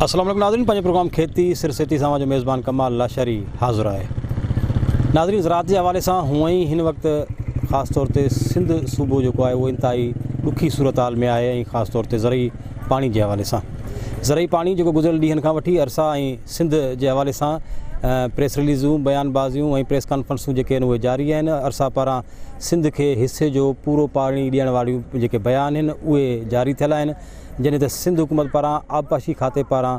السلام عليڪم ناظرين پنهنجي پروگرام کيتي سر سيتي سان اوهان جو ميزبان ڪمال لاشاري حاضر آهي ناظرين زراعت جي حوالي سان هونئن ئي هن وقت خاص طور تي سنڌ صوبو جيڪو آهي اهو انتهائي ڏکي صورتحال ۾ آهي ۽ خاص طور تي زرعي پاڻي جي حوالي سان زرعي پاڻي جيڪو گذريل ڏينهن کان وٺي ارسا ۽ سنڌ جي حوالي سان پريس رليزون بيان بازيون ۽ پريس ڪانفرنسون جيڪي آهن اهي جاري آهن ارسا پاران سنڌ کي حصي جو پورو پاڻي ڏيڻ واريون جيڪي بيان آهن اهي جاري ٿيل آهن جڏهن ته سنڌ حڪومت پاران آبپاشي کاتي پاران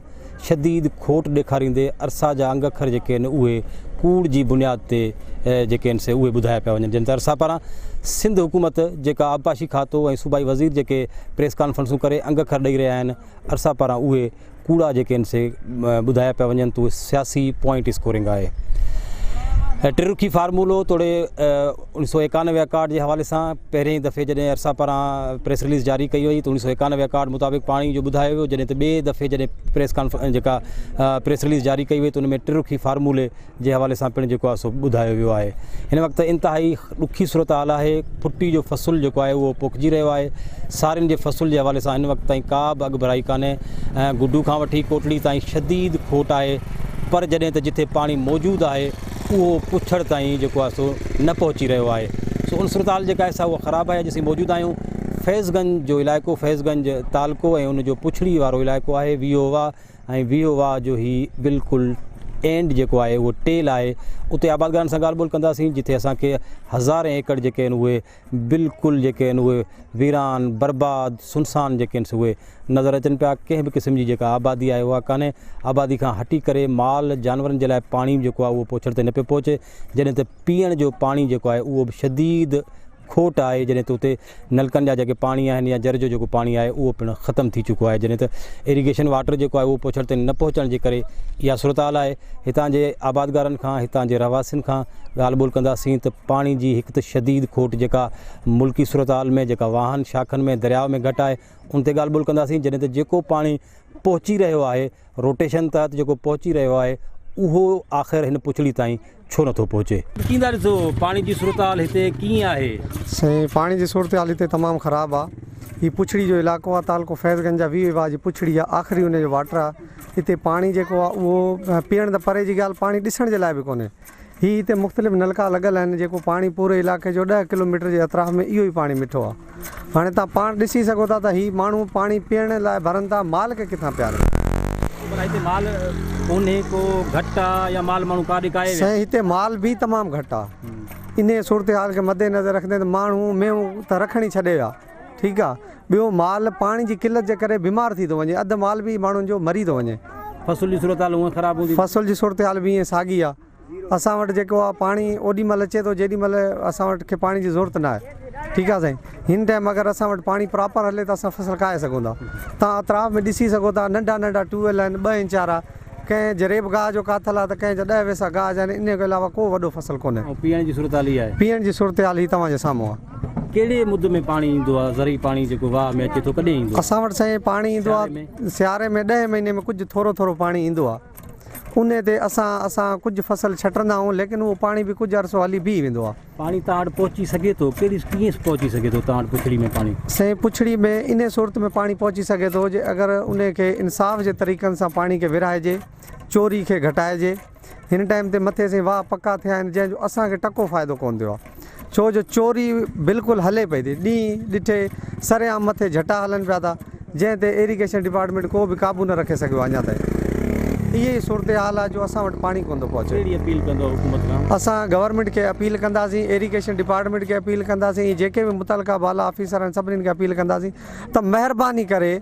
شديد کوٽ ڏيکاريندي ارسا جا انگ اکر جيڪي آهن اهي ڪوڙ جي بنياد تي جيڪي آهن سي اهي ٻڌايا پيا وڃن جڏهن ته ارسا پاران سنڌ حڪومت جيڪا آبپاشي کاتو ۽ صوبائي وزير جيڪي پريس ڪانفرنسون ڪري انگ اکر ڏئي رهيا آهن ارسا پاران اهي ڪوڙا جيڪي آهن سي ٻڌايا پيا وڃن ته اهي سياسي پوائنٽ اسڪورنگ آهي. ٽي رخي فارمولو توڙي اوڻيھ سو ايڪانوي اڪارڊ جي حوالي سان پهرين دفعي جڏهن ارسا پاران پريس رليز جاري ڪئي وئي ته اوڻيھ سو ايڪانوي اڪارڊ مطابق پاڻي جو ٻڌايو ويو جڏهن ته ٻئي دفعي جڏهن پريس ڪانفرنس جيڪا پريس رليز جاري ڪئي وئي ته ان ۾ ٽي رخي فارمولي جي حوالي سان پڻ جيڪو آهي سو ٻڌايو ويو آهي. هن وقت انتهائي ڏکي صورتحال آهي، ڦٽي جو فصل جيڪو آهي اهو پوکجي رهيو آهي، سارين جي فصل جي حوالي سان هن وقت تائين ڪا به اڳڀرائي ڪانهي، گڊو کان وٺي ڪوٽڙي تائين شديد کوٽ آهي پر جڏهن ته جتي پاڻي موجود آهي اهو پڇڙ تائين جيڪو آهي سو نه پهچي رهيو آهي سو ان صورتحال جيڪا آهي سا اها خراب آهي اڄ اسين موجود آهيون فيض گنج جو علائقو فيض گنج تعلقو ۽ ان جو پڇڙي وارو علائقو آهي ويهو واهه ۽ ويهو واهه جو هي بلڪل اينڊ جيڪو آهي اهو ٽيل آهي اتي آبادگارن سان ڳالهه ٻولهه ڪنداسين جتي اسان کي هزارين ايڪڙ جيڪي آهن اهي بلڪل جيڪي آهن اهي ويران برباد سنسان جيڪي آهن سي اهي نظر اچن پيا ڪنهن به قسم جي جيڪا آبادي آهي اها ڪانهي آبادي کان هٽي ڪري مال جانورن جي لاء پاڻي جيڪو آهي اهو پوڇڙ تي نه پيو پهچي جڏهن ته پيئڻ جو پاڻي جيڪو آهي اهو به شديد کوٽ آهي جڏهن ته اتي نلڪن جا جيڪي پاڻي آهن يا جر جو جيڪو پاڻي آهي اهو پڻ ختم ٿي چڪو آهي جڏهن ته ايريگيشن واٽر جيڪو آهي اهو پوڇڙ تائين نه پهچڻ جي ڪري اها صورتحال آهي هتان جي آبادگارن کان هتان جي رهواسين کان ڳالهه ٻولهه ڪنداسين ته پاڻي جي هڪ ته شديد کوٽ جيڪا ملڪي صورتحال ۾ جيڪا واهن شاخن ۾ درياء ۾ گهٽ آهي ان تي ڳالهه ٻولهه ڪنداسين جڏهن ته جيڪو پاڻي پهچي رهيو آهي روٽيشن تحت جيڪو پهچي رهيو آهي اهو آخر هن پڇڙي تائين ڇو نٿو پهچي؟ ڪيئن ٿا ڏسو پاڻي جي صورتحال هتي ڪيئن آهي؟ سائين پاڻي جي صورتحال هتي تمام خراب آ هي پڇڙي جو علائقو آ تعلقو فيض گنج جا 20 واهه جي پڇڙي آ آخري ان جو واٽر آ هتي پاڻي جيڪو آ اهو پيئڻ ته پري جي ڳالهه پاڻي ڏسڻ جي لاء به ڪونهي هي هتي مختلف نلڪا لڳل آهن جيڪو پاڻي پوري علائقي جو ڏهه ڪلو ميٽر جي اطراف ۾ اهو ئي پاڻي مٺو آهي هاڻي توهان پاڻ ڏسي سگهو ٿا ته هي ماڻهو پاڻي پيئڻ لاء ڀرن ٿا مال کي ڪٿان پيارين. ڀلا هتي مال ڪونهي ڪو گهٽ آ يا مال ماڻهو ڪاڏي ڪاهي ويا. سائين هتي مال به تمام گهٽ آ انهي صورتحال کي مدنظر رکندي ته ماڻهو مينهون ته رکڻ ئي ڇڏي ويا ٺيڪ آ ٻيو مال پاڻي جي قلت جي ڪري بيمار ٿي ٿو وڃي اڌ مال به ماڻهن جو مري ٿو وڃي. فصل جي صورتحال هونئن خراب هوندي. فصل جي صورتحال به ائين ساڳي آ اسان وٽ جيڪو آ پاڻي اوڏي مهل اچي ٿو جيڏي مهل اسان وٽ کي پاڻي جي ضرورت نه آهي ٺيڪ آ سائين هن ٽائيم اگر اسان وٽ پاڻي پراپر هلي ته اسان فصل ڪاهي سگهون ٿا تان اطراف ۾ ڏسي سگهو ٿا ننڍا ننڍا ٽيوب ويل آهن ٻه انچ وارا ڪنهن جريب گاهه جو ڪاٿل آ ته ڪنهن جا ڏهه ويسا گاهه جا آهن انهي کان علاوه ڪو وڏو فصل ڪونهي. ۽ پيئڻ جي صورتحال هي آهي. پيئڻ جي صورتحال هي توهان جي سامهون آ. ڪهڙي مد ۾ پاڻي ايندو آ زرعي پاڻي جيڪو واهه ۾ اچي ٿو ڪڏهن ايندو آ؟ اسان وٽ سائين پاڻي ايندو آ سياري ۾ ڏهين مهيني ۾ ڪجهه ٿورو ٿورو پاڻي ايندو آ انهي تي اسان اسان ڪجهه فصل ڇٽندا آهيون ليڪن اهو پاڻي به ڪجهه عرصو هلي بيهي ويندو آ. پاڻي توهان وٽ پهچي سگهي ٿو؟ ڪهڙي ڪيئن پهچي سگهي ٿو توهان وٽ پڇڙي ۾ پاڻي؟ سائين پڇڙي ۾ انهي صورت ۾ پاڻي پهچي سگهي ٿو جي اگر انهي کي انصاف جي طريقن سان پاڻي کي ورهائجي چوري کي گهٽائجي هن ٽائيم تي مٿي سائين واهه پڪا ٿيا آهن جنهن جو اسان کي ٽڪو فائدو ڪونه ٿيو آهي ڇو جو چوري بلڪل هلي پئي ٿي ڏينهن ڏٺي سرعام مٿي جهٽا هلن پيا ٿا جنهن تي ايريگيشن ڊپارٽمينٽ ڪو به قابو نه رکي سگهيو آهي اڃا تائين اهي ئي صورتحال آهي جو اسان وٽ پاڻي ڪونه ٿو پهچي. ڪهڙي اپيل ڪندو حڪومت کان؟ اسان گورنمينٽ کي اپيل ڪنداسين ايريگيشن ڊپارٽمينٽ کي اپيل ڪنداسين ۽ جيڪي به متعلقه بالا آفيسر آهن سڀني کي اپيل ڪنداسين ته مهرباني ڪري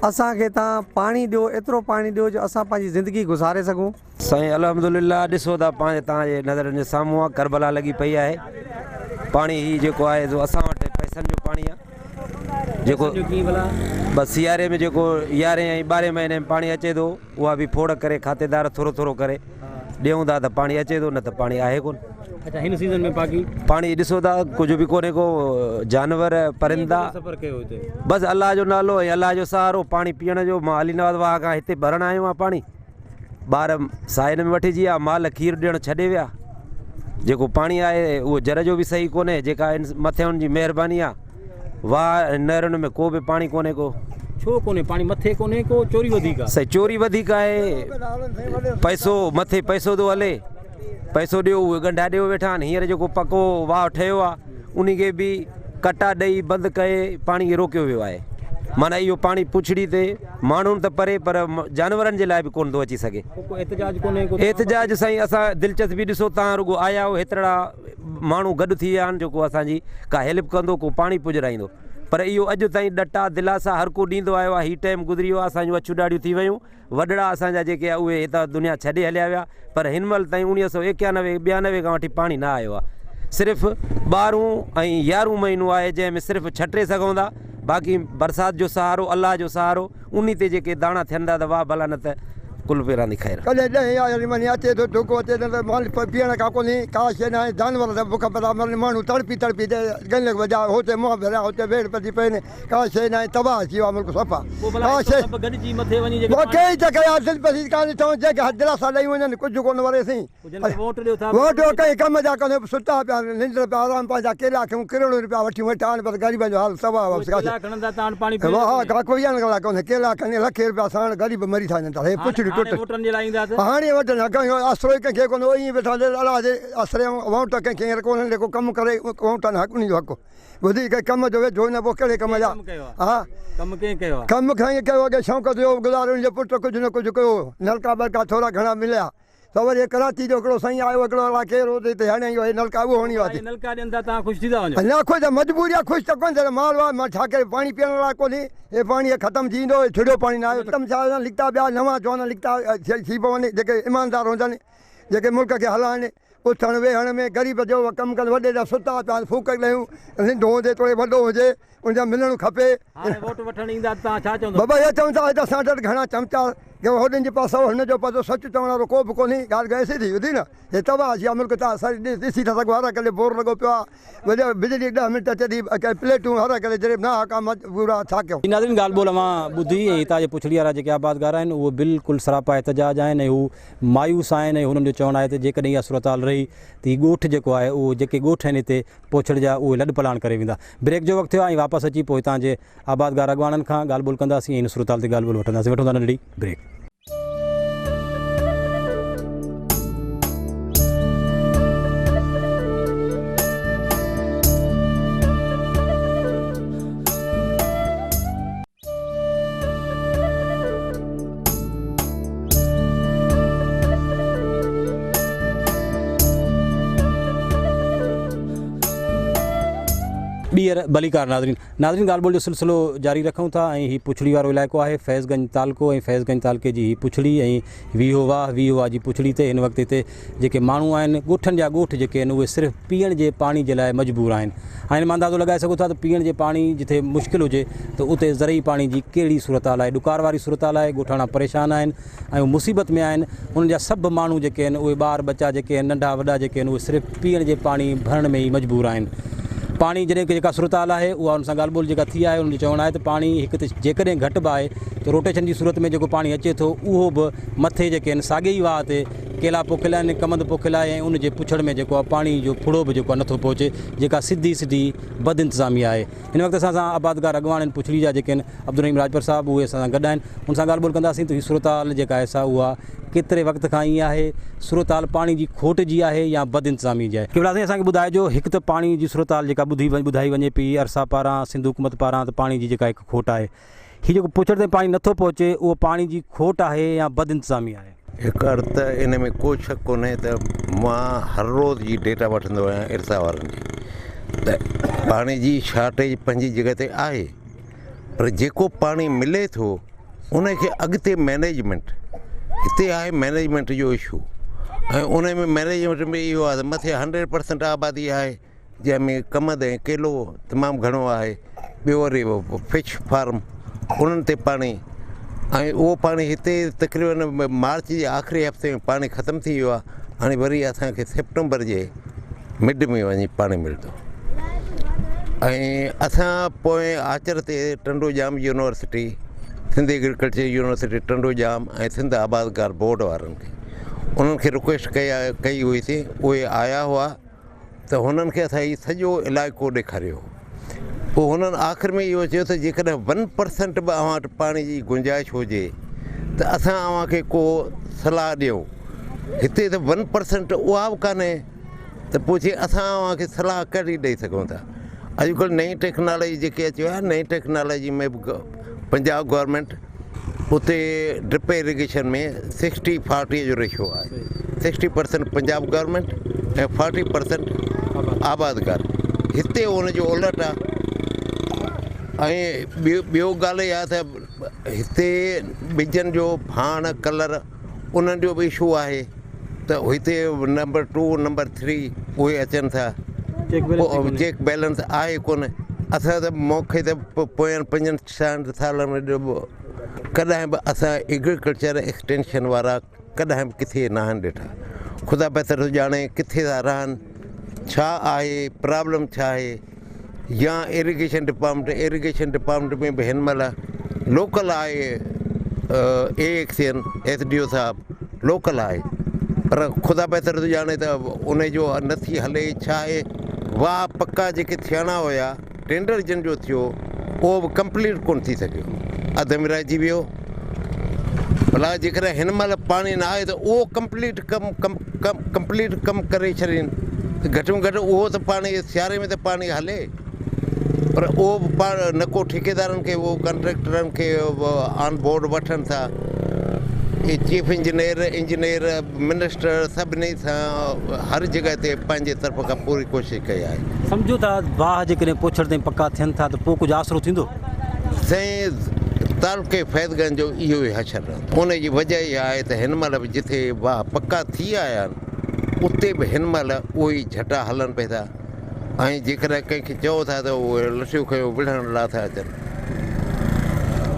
اسان کي تان پاڻي ڏيو ايترو پاڻي ڏيو جو اسان پنهنجي زندگي گذاري سگهون. سائين الحمدلله ڏسو ٿا پنهنجي توهان جي نظرن جي سامهون آ ڪربلا لڳي پئي آهي پاڻي هي جيڪو آهي سو اسان وٽ پئسن جو پاڻي آ جيڪو بس سياري ۾ جيڪو يارهين ۽ ٻارهين مهيني ۾ پاڻي اچي ٿو اها به ڦوڙ ڪري کاتيدار ٿورو ٿورو ڪري ڏيون ٿا ته پاڻي اچي ٿو نه ته پاڻي آهي ڪون اچھا هن سيزن ۾ باقي پاڻي ڏسو ٿا ڪجهه به ڪونهي ڪو جانور پرندا سفر ڪيو هتي بس الله جو نالو ۽ الله جو سهارو پاڻي پيئڻ جو مان علي نواز واهه کان هتي ڀرڻ آيو آهيان پاڻي ٻار سائن ۾ وٺجي ويا مال کير ڏيڻ ڇڏي ويا جيڪو پاڻي آهي اهو جر جو به صحيح ڪونهي جيڪا مٿي ان جي مهرباني آهي واهه نهرن ۾ ڪو به پاڻي ڪونهي ڪو. ڇو ڪونهي پاڻي مٿي ڪونهي ڪو چوري وڌيڪ آ. سائين چوري وڌيڪ آهي پئسو مٿي پئسو ٿو هلي پئسو ڏيو اهي ڳنڍا ڏيو ويٺا آهن هينئر جيڪو پڪو واهه ٺهيو آهي انهي کي به ڪٽا ڏئي بند ڪري پاڻي کي روڪيو ويو آهي معنيٰ اهو پاڻي پڇڙي تي ماڻهن ته پري پر جانورن جي لاء به ڪونه ٿو اچي سگهي. ڪو احتجاج ڪونهي ڪو احتجاج سائين اسان دلچسپي ڏسو تان رڳو آيا آهيو هيترڙا ماڻهو گڏ ٿي ويا آهن جيڪو اسان جي ڪا هيلپ ڪندو ڪو پاڻي پڄرائيندو پر اهو اڄ تائين ڏٽا دلاسا هر ڪو ڏيندو آيو آهي هي ٽائيم گذري ويو آهي اسان جون اڇيون ڏاڙهيون ٿي ويون وڏڙا اسان جا جيڪي اهي هتان دنيا ڇڏي هليا ويا پر هن مهل تائين اوڻيهه سو ايڪيانوي ٻيانوي کان وٺي پاڻي نه آيو آهي صرف ٻارهون ۽ يارهون مهينو آهي جنهن ۾ صرف ڇٽي سگهون ٿا باقي برسات جو سهارو الله جو سهارو انهي تي جيڪي داڻا ٿين ٿا ته واهه ڀلا نه ته ڪل پيران the خير. ڪڏهن ڏهين آيل وڃي اچي ٿو ڌڪ اچي نه ته مال پيئڻ کان ڪونهي ڪا شيء ناهي جانور سڀ بک پيا مرن ماڻهو تڙپي تڙپي ته ڳن وڄا هوتي منهن ڦيريا هوتي ويڙهه پئجي پين ڪا شيء ناهي تباهه ٿي ويو آهي ملڪ صفا پوء ڀلا ڪا هيترو شيء سڀ گڏجي مٿي وڃي جيڪي پوء پاڻي ڪئي ته ڪيا دلپذير ڪانه اٿئون جنهن کي دلاسا ڏئي وڃن ڪجهه ڪونه وري سين پوء جن کي ووٽ ڏيو ٿا ووٽ ڪنهن ڪم جا ڪونهي ستا پيا آهن ننڊ پيا آرام پنهنجا ڪيلا کيون ڪروڙين روپيا وٺيون ويٺا آهن پر غريبن جو حال تباهه اهي ڪيلا کڻن ٿا تان پاڻي پيئڻ جو واهه ڪونهي. ڪا ڪوئي ان ڳالهه ڪونهي ڪيلا کڻي لکين روپيا ساڻ غريب مري ٿا وڃن ته هي هاڻي پڇڙي هاڻي ٽٽ ووٽن جي لاء ايندا ته هاڻي وٽن ڪنهن جو آسرو ئي ڪنهن کي ڪونهي ائين ويٺا آهن الله جي آسري ووٽ ڪنهن کي هينئر ڪونهن جيڪو ڪم ڪري ووٽن حق انهي جو حق وڌيڪ ڪم جو ويجهو نه پوء ڪهڙي ڪم جا ڪم ڪيو آ ها ڪم ڪنهن ڪيو آ ڪم کان ڪيو اڳي شوڪت جو گذارو ان جي پٽ ڪجهه نه ڪجهه ڪيو نلڪا ٻلڪا ٿورا گهڻا مليا ته وري ڪراچي جو هڪڙو سائين آيو هڪڙو الاء ڪير هو ته هتي هڻي ويو هي نلڪا اهو هڻي ويو اهي نلڪا ڏين ٿا توهان خوش ٿي ٿا وڃو. نه خوش ته مجبوري آ خوش ته ڪونه ٿيڻ مال وال مان ڇا ڪري پاڻي پيئڻ لاء ڪونهي هي پاڻي ختم ٿي ويندو هي ڇڙيو پاڻي نه آيو ختم ٿيا نڪتا ٻيا نوان جوان نڪتا ٿي پون جيڪي ايماندار هجن جيڪي ملڪ کي هلائن اٿڻ ويهڻ ۾ غريب جو ڪم ڪن وڏي جا ستا پيا آهن ڦوڪ ڏيون ننڍو هجي توڙي وڏو هجي ان جا ملڻ کپي. هاڻي ووٽ وٺڻ ايندا ته توهان ڇا چوندو؟ بابا اهي چون ٿا هت اسان وٽ گهڻا چمچا جو هوڏن جي پاسو هن جو پاسو سچ چوڻ وارو ڪو به ڪونهي ڳالهه گئي سڌي ٻڌي نه هي تباهه ٿي ويا ملڪ تان ساري ڏسي ٿا سگهو هر هڪ بور لڳو پيو آهي بجلي ڏهه منٽ اچي ٿي پليٽون هر هڪ جڏهن نه ڪا مجبور آهي ڇا ڪيون. ناظرين ڳالهه ٻولهه اوهان ٻڌي ۽ هتان جي پڇڙي وارا جيڪي آبادگار آهن اهي بلڪل سراپا احتجاج آهن ۽ هو مايوس آهن ۽ هنن جو چوڻ آهي ته جيڪڏهن اها صورتحال رهي ته هي ڳوٺ جيڪو آهي اهو جيڪي ڳوٺ آهن هتي پوڇڙ جا اهي لڏ پلاڻ ڪري ويندا. بريڪ جو وقت ٿيو آهي ۽ واپس اچي پوء هتان جي آبادگار اڳواڻن کان ڳالهه ٻولهه ڪنداسين ۽ ان صورتحال تي ڳالهه ٻولهه وٺنداسين. وٺون ٿا ننڍڙي بريڪ. ٻيهر ڀليڪار ناظرين ناظرين ڳالهه ٻولهه جو سلسلو جاري رکون ٿا ۽ هي پڇڙي وارو علائقو آهي فيض گنج تعلقو ۽ فيض گنج تعلقي جي هي پڇڙي ۽ ويهو واهه ويهو واهه جي پڇڙي تي هن وقت هتي جيڪي ماڻهو آهن ڳوٺن جا ڳوٺ جيڪي آهن اهي صرف پيئڻ جي پاڻي جي لاء مجبور آهن هاڻي مان اندازو لڳائي سگهو ٿا ته پيئڻ جي پاڻي جتي مشڪل هجي ته اتي زرعي پاڻي جي ڪهڙي صورتحال آهي ڏڪار واري صورتحال آهي ڳوٺاڻا پريشان آهن ۽ هو مصيبت ۾ آهن انهن جا سڀ ماڻهو جيڪي آهن اهي ٻار ٻچا جيڪي آهن ننڍا وڏا جيڪي آهن اهي صرف پيئڻ جي پاڻي ڀرڻ ۾ ئي مجبور آهن پاڻي جڏهن جيڪا صورتحال آهي اها ان سان ڳالهه ٻولهه جيڪا ٿي آهي ان جو چوڻ آهي ته پاڻي هڪ ته جيڪڏهن گهٽ به آهي ته روٽيشن جي صورت ۾ جيڪو پاڻي اچي ٿو اهو به مٿي جيڪي آهن ساڳي ئي واهه تي ڪيلا پوکيل آهن ڪمند پوکيل آهي ۽ ان جي پڇڙ ۾ جيڪو آهي پاڻي جو ڦڙو به جيڪو آهي نٿو پهچي جيڪا سڌي سڌي بد انتظامي آهي هن وقت اسان سان آبادگار اڳواڻ آهن پڇڙي جا جيڪي آهن عبدالرحيم راڄپر صاحب اهي اسان سان گڏ آهن ان سان ڳالهه ٻولهه ڪنداسين ته هي صورتحال جيڪا آهي سا اها ڪيتري وقت کان ائين آهي صورتحال پاڻي جي کوٽ جي آهي يا بد انتظامي جي آهي قبلا سائين اسان کي ٻڌائجو هڪ ته پاڻي جي صورتحال جيڪا ٻڌي ٻڌائي وڃي پئي ارسا پاران سنڌ حڪومت پاران ته پاڻي جي جيڪا هڪ کوٽ آهي هي جيڪو پڇڙ تائين پاڻي نٿو پهچي اهو پاڻي جي کوٽ آهي يا بد انتظامي آهي. هڪ عرض ته ان ۾ ڪو شڪ ڪونهي ته مان هر روز جي ڊيٽا وٺندو آهيان ارسا وارن جي ته پاڻي جي شارٽيج پنهنجي جڳهه تي آهي پر جيڪو پاڻي ملي ٿو ان کي اڳتي مئنيجمينٽ هتي آهي مئنيجمينٽ جو اشو ۽ ان ۾ مئنيجمينٽ ۾ اهو آهي ته مٿي هنڊريڊ پرسنٽ آبادي آهي جنهن ۾ ڪمند ۽ ڪيلو تمام گهڻو آهي ٻيو وري فش فارم انهن تي پاڻي ۽ اهو پاڻي هتي تقريبن مارچ جي آخري هفتي ۾ پاڻي ختم ٿي ويو آهي هاڻي وري اسانکي سيپٽمبر جي مڊ ۾ وڃي پاڻي ملندو ۽ اسان پوئين آچر تي Tando Jam university Sindh agriculture university Tando Jam ۽ Sindh آبادگار بورڊ وارن کي انهن کي رڪويسٽ ڪئي ڪئي هئيسين اهي آيا هئا ته هنن کي اسان هي سڄو علائقو ڏيکاريو هو. پوء هنن آخر ۾ اهو چيو ته جيڪڏهن ون پرسنٽ به اوهان وٽ پاڻي جي گنجائش هجي ته اسان اوهان کي ڪو صلاح ڏيون. هتي ته ون پرسنٽ اها به ڪانهي ته پوء چي اسان اوهان کي صلاح ڪهڙي ڏئي سگهون ٿا. اڄڪلهه نئين ٽيڪنالاجي جيڪي اچي وئي آهي نئين ٽيڪنالاجي ۾ به پنجاب گورنمينٽ اتي ڊرپ ايريگيشن ۾ سڪسٽي فارٽي جو ريشو آهي 60 پرسنٽ پنجاب گورنمينٽ ۽ 40 پرسنٽ آبادگار هتي ان جو الٽ آهي ۽ ٻيو ٻيو ڳالهه اها ته هتي ٻجن جو ڀاڻ ڪلر انهن جو به اشو آهي ته هتي نمبر ٽو نمبر ٿري اهي اچن ٿا چيڪ بيلنس آهي ڪونه اسان ته مونکي ته پوين پنجن ڇهن سالن ۾ ڪڏهن به اسان ايگريڪلچر ايڪسٽينشن وارا ڪڏهن به ڪٿي ناهن ڏٺا خدا بهتر ٿو ڄاڻي ڪٿي ٿا رهن ڇا آهي پرابلم ڇا آهي يا ايريگيشن ڊپارٽمينٽ ايريگيشن ڊپارٽمينٽ ۾ به هن مهل لوڪل آهي A XEN S D O صاحب لوڪل آهي پر خدا بهتر ٿو ڄاڻي ته ان جو نٿي هلي ڇا آهي واهه پڪا جيڪي ٿيڻا هيا ٽينڊر جن جو ٿيو اهو به ڪمپليٽ ڪونه ٿي سگهيو اڌ ۾ رهجي ويو ڀلا جيڪڏهن هن مهل پاڻي نه آهي ته اهو ڪمپليٽ ڪم ڪمپليٽ ڪم ڪري ڇڏين ته گهٽ ۾ گهٽ اهو ته پاڻي سياري ۾ ته پاڻي هلي پر اهو به پاڻ نه ڪو ٺيڪيدارن کي اهو ڪانٽريڪٽرن کي آن بورڊ وٺن ٿا اهي چيف انجنيئر انجنيئر منسٽر سڀني سان هر جڳهه تي پنهنجي طرف کان پوري ڪوشش ڪئي آهي. سمجهو ٿا واهه جيڪڏهن پوڇڙ تائين پڪا ٿين ٿا ته پوء ڪجهه آسرو ٿيندو؟ سائين تعلقي فيض گنج جو اهو ئي حشر رهندو. ان جي وجه اها آهي ته هن مهل به جٿي واهه پڪا ٿي آيا آهن اتي به هن مهل اهي ئي جهٽا هلن پئي ٿا ۽ جيڪڏهن ڪنهن کي چئو ٿا ته اهي لٺيون کنيو وڙهڻ لاء ٿا اچن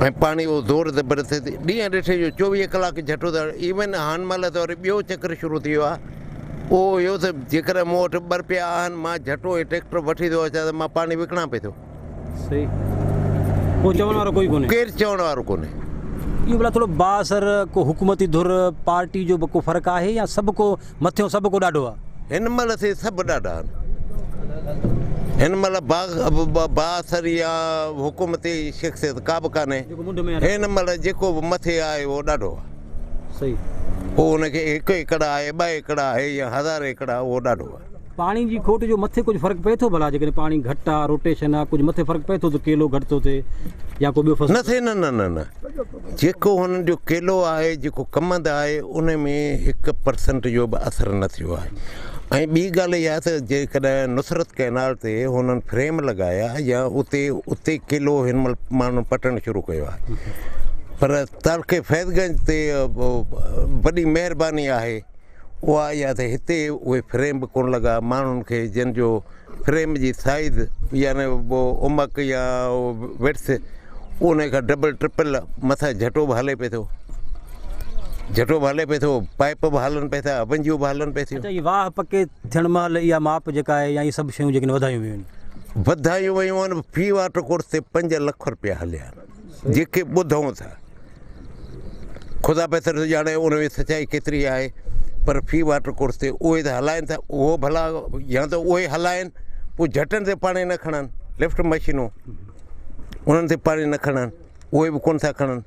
۽ پاڻي اهو زور زبردست ڏينهن ڏٺي جو 24 ڪلاڪ جهٽو ٿا ايون هن مهل ته وري ٻيو چڪر شروع ٿي ويو آهي اهو اهو ته جيڪڏهن مون وٽ ٻه رپيا آهن مان جهٽو ۽ ٽريڪٽر وٺي ٿو اچان ته مان پاڻي وڪڻان پئي ٿو. صحيح ڪو چوڻ وارو ڪوئي ڪونهي. ڪير چوڻ وارو ڪونهي. اهو ڀلا ٿورو بااثر ڪو حڪومتي ڌر پارٽي جو به ڪو فرق آهي يا سڀ ڪو مٿيون سڀ ڪو ڏاڍو آهي. هن مهل سي سڀ ڏاڍا آهن. هن مهل بااثر يا حڪومتي شخصيت ڪا به ڪانهي. هن مهل جيڪو به مٿي آهي اهو ڏاڍو آهي. صحيح. پوء ان کي هڪ ايڪڙ آهي ٻه ايڪڙ آهي يا هزار ايڪڙ آهي اهو ڏاڍو آهي. پاڻي جي کوٽ جو مٿي ڪجهه فرق پئي ٿو ڀلا جيڪڏهن پاڻي گهٽ آ روٽيشن آ ڪجهه مٿي فرق پئي ٿو ته ڪيلو گهٽ ٿو ٿئي يا ڪو ٻيو فصل نه سائين نه نه نه نه جيڪو هنن جو ڪيلو آهي جيڪو ڪمند آهي ان ۾ هڪ پرسنٽ جو به اثر نه ٿيو آهي ۽ ٻي ڳالهه اها ته جيڪڏهن نصرت ڪئنال تي هنن فريم لڳايا يا اتي اتي ڪيلو هن مهل ماڻهن پٽڻ شروع ڪيو آهي پر تعلقي فيض گنج تي وڏي مهرباني آهي اها اها ته هتي اهي فريم به ڪونه لڳا ماڻهن کي جن جو فريم جي سائيز يعني عمق يا وڊٿ ان کان ڊبل ٽرپل مٿان جهٽو به هلي پئي ٿو جهٽو به هلي پئي ٿو پائپ به هلن پئي ٿا ونجيون به هلن پئي ٿيون. اڇا هي واهه پڪي ٿيڻ مهل اها ماپ جيڪا آهي يا اهي سڀ شيون جيڪي وڌايون ويون آهن. وڌايون ويون آهن في واٽر ڪورس تي 5 لک رپيا هليا آهن جيڪي ٻڌون ٿا. خدا بهتر ٿو ڄاڻي ان ۾ سچائي ڪيتري آهي پر في واٽر ڪورس تي اهي ته هلائن ٿا اهو ڀلا يا ته اهي هلائن پوء جهٽن تي پاڻي نه کڻن لفٽ مشينون انهن تي پاڻي نه کڻن اهي به ڪونه ٿا کڻن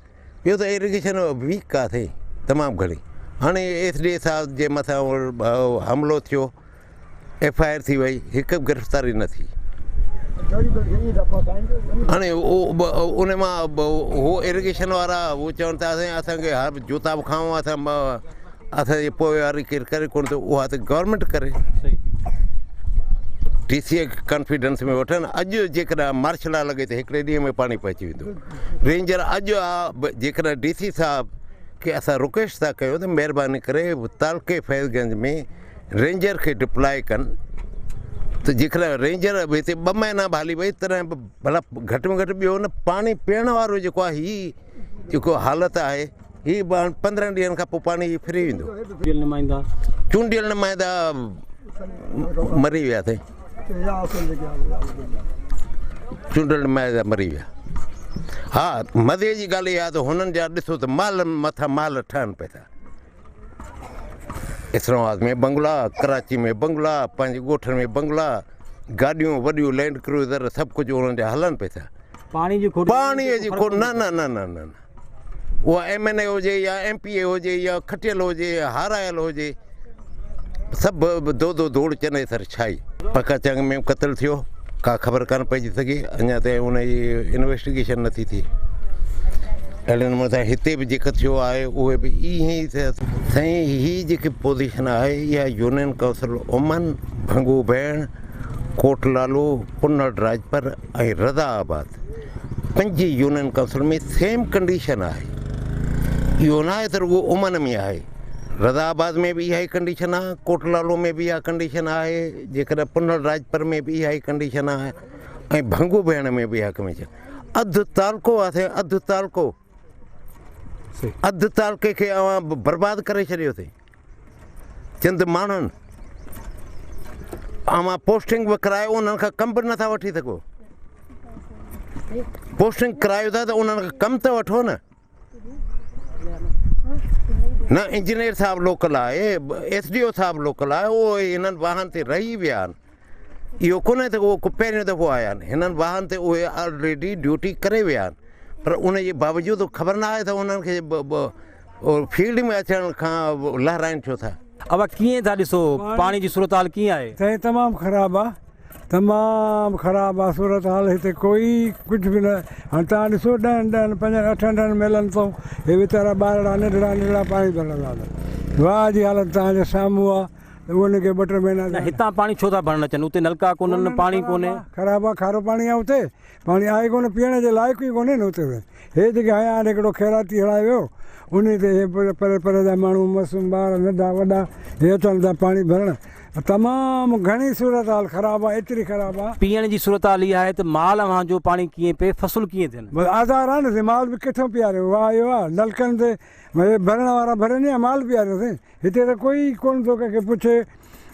ٻيو ته ايريگيشن ويڪ آهي تمام گهڻي هاڻي ايس ڊي صاحب جي مٿان حملو ٿيو ايف I R ٿي وئي هڪ به گرفتاري نه ٿي هاڻي ان مان هو ايريگيشن وارا هو چون ٿا سائين اسانکي هر جوتا به کائون اسان اسانجي پوئواري ڪير ڪري ڪونه ٿو اها ته گورنمينٽ ڪري ڊي سي کي ڪانفيڊنس ۾ وٺن اڄ جيڪڏهن مارشل لا لڳي ته هڪڙي ڏينهن ۾ پاڻي پهچي ويندو رينجر اڄ جيڪڏهن ڊي سي صاحب کي اسان رڪويسٽ ٿا ڪيون ته مهرباني ڪري تعلقي فيض گنج ۾ رينجر کي ڊپلائي ڪن ته جيڪڏهن رينجر به هتي ٻه مهينا به هلي وئي تڏهن به ڀلا گهٽ ۾ گهٽ ٻيو نه پاڻي پيئڻ وارو جيڪو آهي هي جيڪو حالت آهي هي 15 ڏينهن کان پوء پاڻي هي ڦري ويندو. چونڊيل نمائندا. چونڊيل نمائندا مري ويا سائين. چونڊيل نمائندا مري ويا. ها مزي جي ڳالهه اها ته هنن جا ڏسو ته محل مٿان محل ٺهن پئي ٿا. اسلام آباد ۾ بنگلا، ڪراچي ۾ بنگلا، پنهنجي ڳوٺن ۾ بنگلا، گاڏيون وڏيون لينڊ ڪروزر سڀ ڪجهه انهن جا هلن پئي ٿا. پاڻي جي کوٽ پاڻي جي کوٽ نه نه نه نه نه اها ايم اين اي هجي يا ايم پي اي هجي يا کٽيل هجي يا هارايل هجي سڀ دودو ڌوڙ چنيسر ڇائي. پڪا چنگ ۾ قتل ٿيو ڪا خبر ڪانه پئجي سگهي اڃا تائين ان جي انويسٽيگيشن نٿي ٿئي اهڙي نموني سان هتي به جيڪو ٿيو آهي اهي به ائين ئي ٿيا سائين هي جيڪي پوزيشن آهي اها يونين ڪائونسل امن ڀنگو ڀيڻ ڪوٽ لالو پنڙ راڄپر ۽ رضا آباد پنج يونين ڪائونسل ۾ سيم ڪنڊيشن آهي اهو نه آهي ته رڳو امن ۾ آهي رضا آباد ۾ به اها ئي ڪنڊيشن آهي ڪوٽ لالو ۾ به اها ڪنڊيشن آهي جيڪڏهن پنڙ راڄپر ۾ به اها ئي ڪنڊيشن آهي ۽ ڀنگو ڀيڻ ۾ به اها ڪنڊيشن اڌ تعلقو آهي اڌ تعلقو اڌ تعلقي کي اوهان برباد ڪري ڇڏيو اٿئي چند ماڻهن اوهان پوسٽنگ به ڪرايو انهن کان ڪم به نٿا وٺي سگهو پوسٽنگ ڪرايو ٿا ته انهن کان ڪم ته وٺو نه نه انجنيئر صاحب لوڪل آهي ايس ڊي او صاحب لوڪل آهي اهو هنن واهن تي رهي ويا آهن اهو ڪونهي ته اهو پهريون دفعو آيا آهن هنن واهن تي اهي آلريڊي ڊيوٽي ڪري ويا آهن پر ان جي باوجود خبر نه آهي ته انهن کي فيلڊ ۾ اچڻ کان لهرائين ڇو ٿا. اوهان ڪيئن ٿا ڏسو پاڻي جي صورتحال ڪيئن آهي؟ سائين تمام خراب آ تمام خراب آ صورتحال هتي ڪوئي ڪجهه به نه هاڻي توهان ڏسو ڏهن ڏهن پنجن اٺن اٺن ميلن تون هي ويچارا ٻارڙا ننڍڙا ننڍڙا پاڻي ڀرڻ لاء واهه جي حالت توهان جي سامهون آ ان کي ٻه ٽي مهينا نه هتان پاڻي ڇو ٿا ڀرڻ اچن اتي نلڪا ڪونهن پاڻي ڪونهي. خراب آ کارو پاڻي آ اتي پاڻي آهي ڪونه پيئڻ جي لائق ئي ڪونهي نه اتي ته هي جيڪي هنيا آهن هڪڙو خيراتي هڻائي ويو انهي تي هي پري پري جا ماڻهو معصوم ٻار ننڍا وڏا هي اچن ٿا پاڻي ڀرڻ تمام گهڻي صورتحال خراب آ ايتري خراب آ. پيئڻ جي صورتحال اها آهي ته مال اوهان جو پاڻي ڪيئن پئي فصل ڪيئن ٿين. بس آزار آ نه مال به ڪٿو پياريو واهه اهو آ نلڪن تي ڀرڻ وارا ڀرن يا مال پياريو سائين. هتي ته ڪوئي ڪونه ٿو ڪنهن کي پڇي.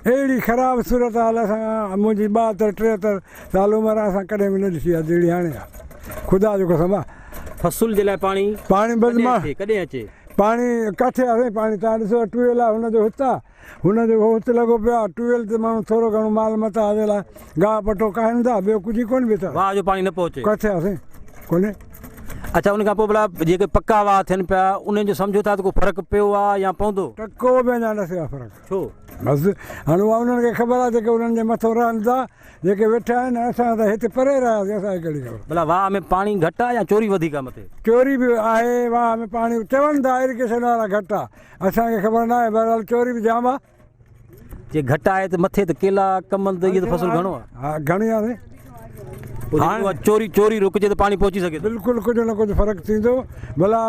اهڙي خراب صورتحال اسان منهنجي 72 73 سال عمر آ اسان ڪڏهن به نه ڏٺي آ جهڙي هاڻي آ. خدا جو قسم آ. فصل جي لاء پاڻي پاڻي بس ڪڏهن مان اچي ڪڏهن اچي. پاڻي ڪاٿي آ سائين پاڻي توهان ڏسو ٽيوب ويل آ هن جو هت آ هن جو هت لڳو پيو آ ٽيوب ويل تي ماڻهو ٿورو گهڻو مال متاع جي لاء گاهه پٽو ڪاهين ٿا ٻيو ڪجهه ئي ڪونه بيٺا. واهه جو پاڻي نه پهچي. ڪاٿي آ سائين ڪونهي. اڇا ان کان پوء ڀلا جيڪي پڪا واهه ٿين پيا انهن جو سمجهو ٿا ته ڪو فرق پيو آ يا پوندو؟ ٽڪو به اڃا نه ٿيو آ فرق. ڇو؟ بس هاڻي اها انهن کي خبر آ جيڪي انهن جي مٿو رهن ٿا جيڪي ويٺا آهن اسان ته هتي پري رهياسين اسان کي ڪهڙي خبر. ڀلا واهه ۾ پاڻي گهٽ آ يا چوري وڌيڪ آ مٿي؟ چوري به آهي واهه ۾ پاڻي چون ٿا ايريگيشن وارا گهٽ آ اسان کي خبر ناهي بهرحال چوري به جام آ. جي گهٽ آهي ته مٿي ته ڪيلا، ڪمند اهي ته فصل گهڻو آهي. ها گهڻي آهي. پوء جي اها چوري چوري رڪجي ته پاڻي پهچي سگهي ٿو. بلڪل ڪجهه نه ڪجهه فرق ٿيندو. ڀلا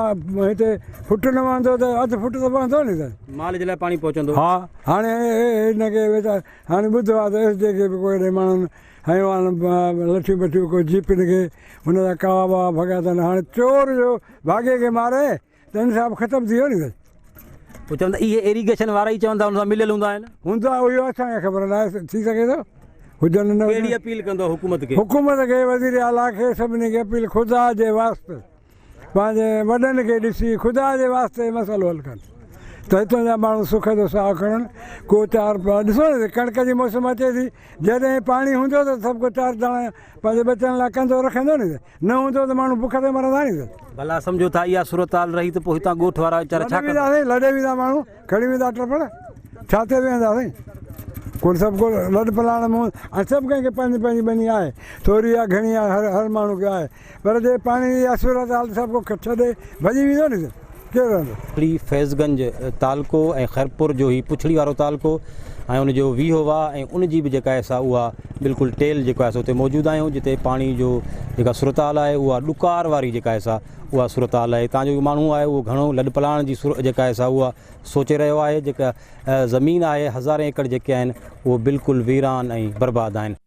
هتي فٽ نه وهندو ته اڌ فٽ ته وهندو ني سائين. مال جي لاء پاڻي پهچندو. ها هاڻي هن کي ويچار هاڻي ٻڌو آهي ته ايس ڊي کي به ڪو اهڙي ماڻهن هنيو آهي لٺيون بٺيون ڪو جيپن کي هن جا ڪاوا باوا ڀڳا اٿن هاڻي چور جو ڀاڳي کي ماري ته انصاف ختم ٿي ويو ني سائين. پوء چون ٿا اهي ايريگيشن وارا ئي چون ٿا ان سان مليل هوندا آهن. هوندا اهو اسان کي خبر ناهي ٿي سگهي ٿو هجن نه ڪهڙي اپيل ڪندو حڪومت کي؟ حڪومت کي وزير اعليٰ کي سڀني کي اپيل خدا جي واسطي پنهنجي وڏن کي ڏسي خدا جي واسطي مسئلو حل ڪن ته هتان جا ماڻهو سک جو ساهه کڻن ڪو چار ڏسو نه ڪڻڪ جي موسم اچي ٿي جڏهن پاڻي هوندو ته سڀ ڪو چار داڻا پنهنجي ٻچن لاء ڪندو رکندو نه نه هوندو ته ماڻهو بک تي مرندا ني. ڀلا سمجهو ٿا اها صورتحال رهي ته پوء هتان ڳوٺ وارا ويچارا ڇا ڪندا؟ لڏي ويندا ماڻهو کڻي ويندا ٽپڙ ڇا تي ويهندا سائين ڪو سڀ ڪو لڏ پلاڻ ۾ ۽ سڀ ڪنهن کي پنهنجي پنهنجي ٻني آهي ٿوري آهي گهڻي آهي هر هر ماڻهو کي آهي پر جي پاڻي جي اها صورتحال سڀ ڪو ڇڏي ڀڄي ويندو ني ڪير رهندو. پڇڙي فيض گنج تعلقو ۽ خيرپور جو هي پڇڙي وارو تعلقو ۽ ان جو ويهو واهه ۽ ان جي به جيڪا آهي سا اها بلڪل ٽيل جيڪو آهي سو اتي موجود آهيون جتي پاڻي جو جيڪا صورتحال آهي اها ڏڪار واري جيڪا آهي سا اها صورتحال آهي هتان جو ماڻهو آهي اهو گهڻو لڏپلاڻ جي جيڪا آهي سا اها سوچي رهيو آهي جيڪا زمين آهي هزارين ايڪڙ جيڪي آهن اهو بلڪل ويران ۽ برباد آهن.